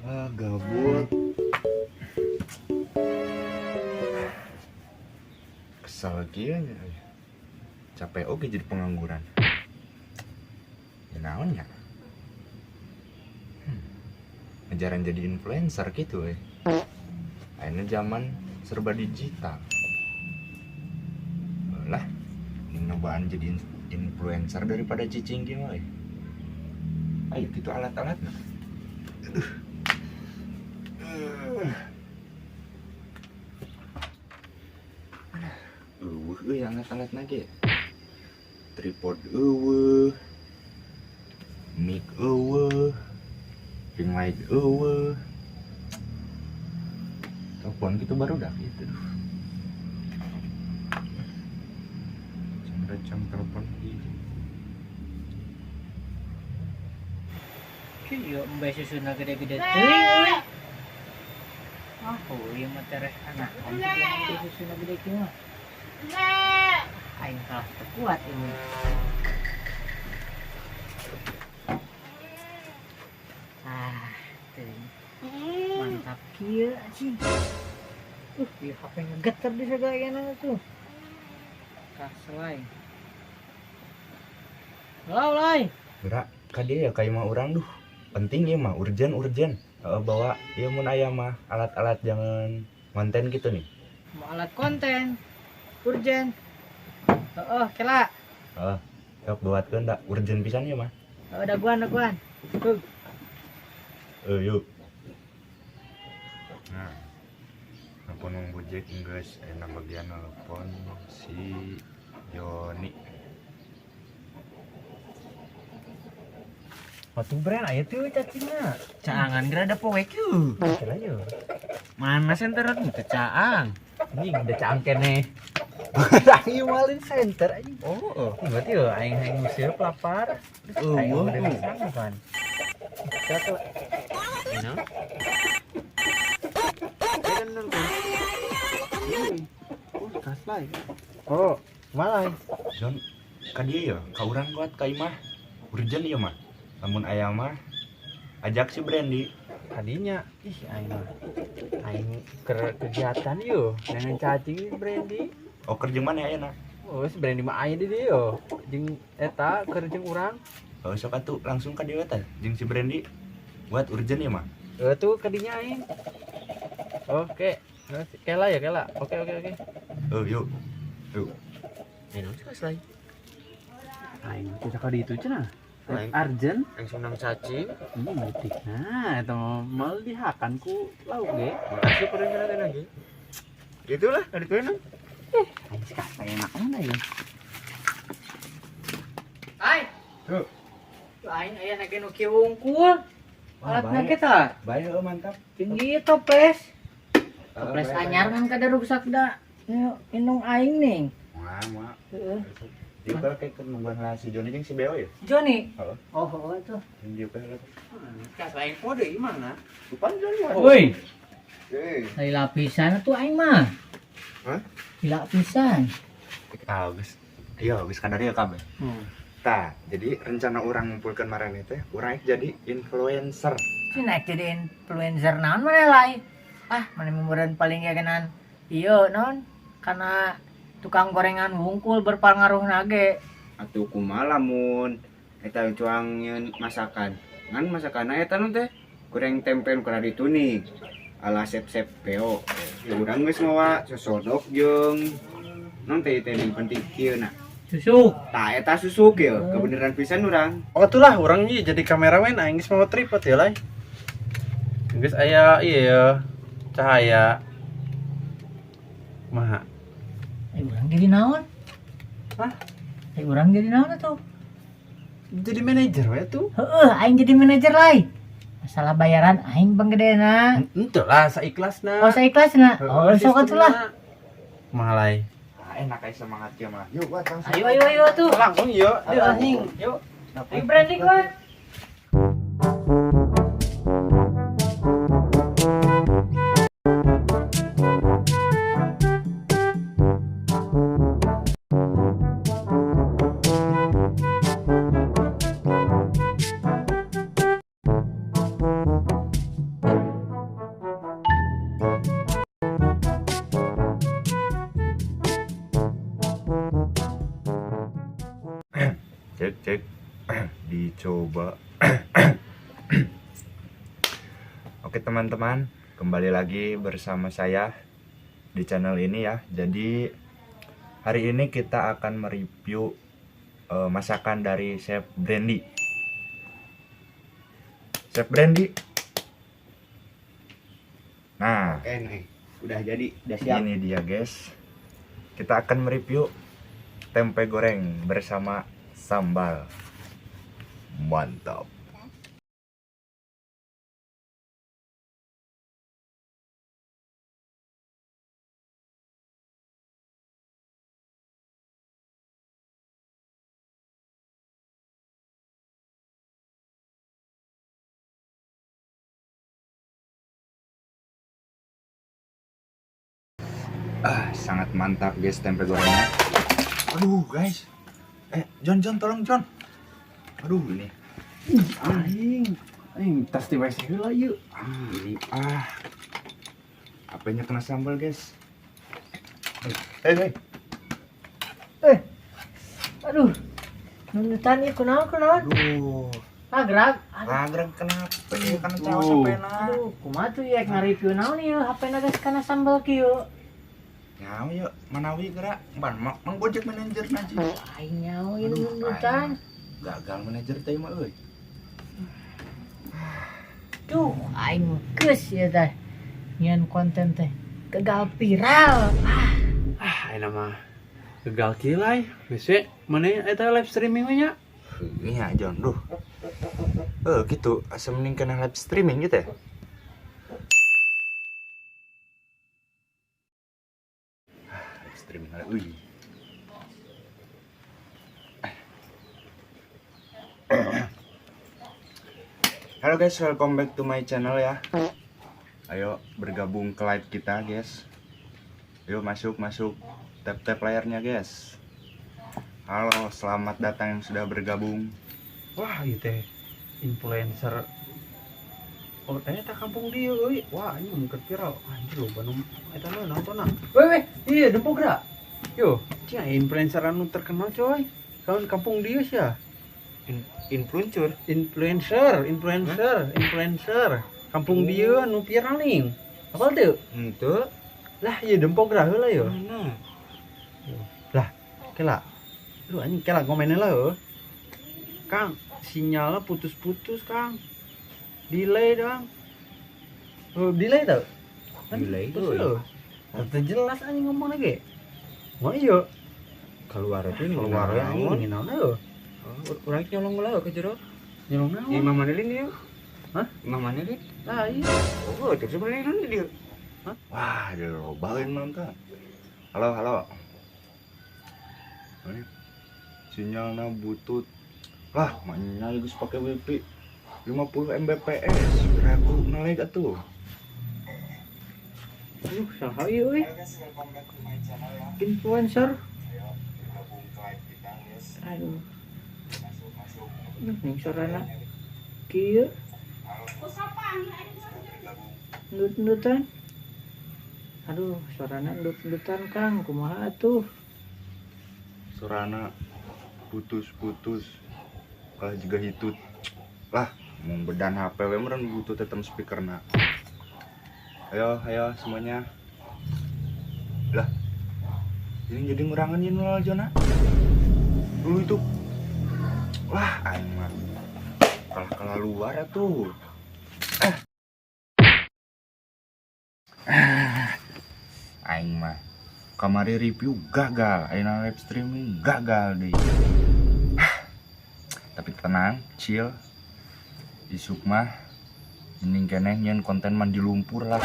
Ah, gabut. Kesel kieu nya. Capek oge jadi pengangguran. Ya naon nya? Ngejaran jadi influencer gitu we. Ayeuna zaman serba digital. Lah, ini nyobaan jadi influencer daripada cicing kieu mah we. Ayo gitu alat-alatna. Aduh. Eueuh euy alat-alatna ge. Tripod eueuh. Mic eueuh. Ring light eueuh. Telepon gitu baru dah gitu. Recang telepon gitu. Ieu embe susuna gede-gede teuing euy. Ah, ieu mah tereh anak. Susuna gede kieu mah. Aing kalah teu kuat ini. Ah, teuing. Mantap kieu anjing. Ieu HP ngegeter di sagayana tuh. Kaselai. Halo, Lai. Gerak ka dieu ya ka imah urang duh. Penting ieu mah, urgent urgent. Heeh, bawa ieu mun aya mah alat-alat jangan konten gitu nih. Mau alat konten. Urgent. Heeh, kela. Heeh. Sok buatkeun da urgent pisan ieu mah. Heeh, daguan daguan. Tuh. Yuk. Nah. Nelpon Mang Gojek geus enak bagian nelpon si Joni. Waktu brand aya tuh cacingna. Caangan geura ada poek yeuh. Kira yeuh. Mana center teu caang? Anjing udah caang keneh. Aing malin center anjing. Oh, Berarti yo aing aing nguseup lapar. Aing Eueuh. udah sanggupan. Kira Enak. Oh, malai. Jon, ka dieu ya, ka urang kuat ka imah. Urgent ieu mah. Lamun aya mah ajak si Brandy. Tadinya ih aing mah. Aing keur kegiatan yo, dengan cacing Brandy. Oh, kerja mana ayeuna? Oh, si Brandy mah aya di dieu yo. Jeung eta keur jeung urang. Oh, sok atuh langsung ka dieu teh jeung si Brandy. Buat urgent ieu mah. Heuh tuh kadinya aing. Oke. Kela ya, kela. Oke, oke, oke. Oh, yuk. Yuk. Enak sih selai. Aing teh ka ditu cenah. Aing. Arjen Langsung nang cacing. Ini nah, eta mah mal dihakan ku lauk ge. Makasih perencanaan lagi. Itulah, ada tuh enak. Aing sih kata enak mana ya? Ai. Tuh. Tuh aing aya na ge nu kieu wungkul. Alatna ge tah. Bae heuh mantap. Tinggi toples. Toples Bae, anyar kan kada rusak da. Inung aing ning. Wah, mah. Heeh. Dia kalau kayak nungguan lah si Joni jeung si Beo ya? Joni. Heeh. Oh, heeh tuh. Jeung dia teh lah. Kas aing kode imah na. Lupa Joni mah. Woi, Heuh. lila pisan tuh aing mah. Hah? Lila pisan. Ah, geus. Iya, geus kadar ya kabeh. Tah, jadi rencana urang ngumpulkeun marane teh, urang jadi influencer. Si naik jadi influencer naon mana lai? Ah, mana meureun paling ya kenan. Iya, naon? Karena tukang gorengan wungkul berpengaruh nage. Atuh kumaha lamun eta cuang nyeun masakan. Ngan masakanna eta nu teh goreng tempe nu kada ditunik. Ala sep-sep beo. Urang geus mawa sosodok jeung non teh teh yang penting kieu na. Susuk. Tah eta susuk kieu, kebeneran pisan urang. Oh itulah urang ieu jadi kameramen aing geus mawa tripod ya lai. Geus aya ieu ya cahaya. Maha. Urang jadi naon? Hah? Urang jadi naon atuh? Jadi manajer we tuh. Heeh, aing jadi manajer lai. Masalah bayaran aing panggedena. Henteu lah saikhlasna. Oh, saikhlasna. Oh, sok atuh lah. Maha lai. Ah, enak aja semangat ya mah. Yuk, buat langsung. Ayo ayo ayo tuh. Langsung yuk. Ayo anjing. Yuk. Ayo branding kuat. Cek dicoba. Oke teman-teman, kembali lagi bersama saya di channel ini ya. Jadi hari ini kita akan mereview masakan dari Chef Brandy. Chef Brandy. Nah, Oke nih, udah jadi, udah siap. Ini dia guys. Kita akan mereview tempe goreng bersama sambal. Mantap. Ah, sangat mantap guys tempe gorengnya. Aduh guys. John, John, tolong John. Aduh ini. Aing, aing tas di WC heula yeuh. Ah, ini ah. Apanya kena sambal guys? Eh, eh. Eh. Aduh. Nundutan ieu kunaon kunaon? Aduh. Ragrag. Aduh, Ragrag kenapa ya? Karena Tuh. cawas HP-na. aduh, kumaha tuh ya nge-review naon ieu HP-na geus kana sambal kieu. Nyawa yuk, manawi gerak. Ban, mang Gojek manajer naji. Aing nyaho ieu Aduh, nundutan. Gagal manajer teh mah euy. Duh, aing geus ieu teh. Nyian konten teh gagal viral. Ah, ayeuna mah gagal kieu lai. Geus we, mana eta live streaming we nya? Iya, John, duh. Eh, gitu, asa mending kena live streaming gitu ya. Ah, live streaming ada, wih. Halo guys, welcome back to my channel ya. Ayo bergabung ke live kita guys. Ayo masuk masuk, tap tap layarnya guys. Halo, selamat datang yang sudah bergabung. Wah, ieu teh influencer. Oh, eta kampung dieu euy. Wah, ini mungkin viral. Anjir loba nu eta mah nonton. Weh, weh, iya dempok gerak. Yo, cing aya influencer anu terkenal coy. Kawan kampung dieu sia. Influencer. Influencer, influencer, influencer. Kampung dieu anu viral nih. Apa tuh? Henteu. Lah, iya dempok gerak heula yo. Mana? Lah, kela. Lu anjing kela komennya lah heuh. Kang, sinyalnya putus-putus, Kang. Delay dong. Oh, delay tau? Kan Delay putus euy. lho. Teu jelas anjing ngomong lagi. Wah iya, Keluar itu keluar ya anjing naon heuh. Urang nyolong lah ke jero. Nyolong naon? Imam Manelin dia. Hah? Imam Manelin. Lah iya. Oh, terus Manelin dia. Wah, ada loba euy nonton. Halo, halo. Ini sinyalnya butut. Lah, maknya geus pake wifi 50 Mbps. Ragu ngelag atuh. Aduh, saha ieu euy? Influencer. Aduh. Ning sorana kieu. Ndut-ndutan. Aduh, sorana ndut-ndutan Kang, kumaha atuh? Sorana putus-putus. Kalah juga hitut. Lah, mau bedan HP we meureun butut eta speakerna. Ayo, ayo semuanya. Lah. Ini jadi ngurangan ieu nol Jona. Dulu itu. Lah, aing mah kalah kalah luar atuh. Ah. Aing mah kamari review gagal, ayeuna live streaming gagal deui. Tapi tenang, chill. Isuk mah mending keneh nyeun konten mandi lumpur lah.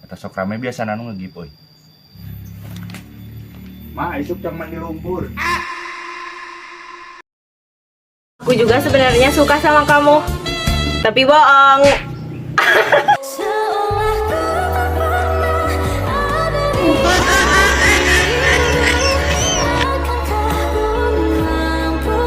Eta sok rame biasana nu ngegip euy. Ma, isuk jang mandi lumpur. Aku juga sebenarnya suka sama kamu, tapi bohong. Seolah ku tak pernah ada di sini. Akankah ku mampu?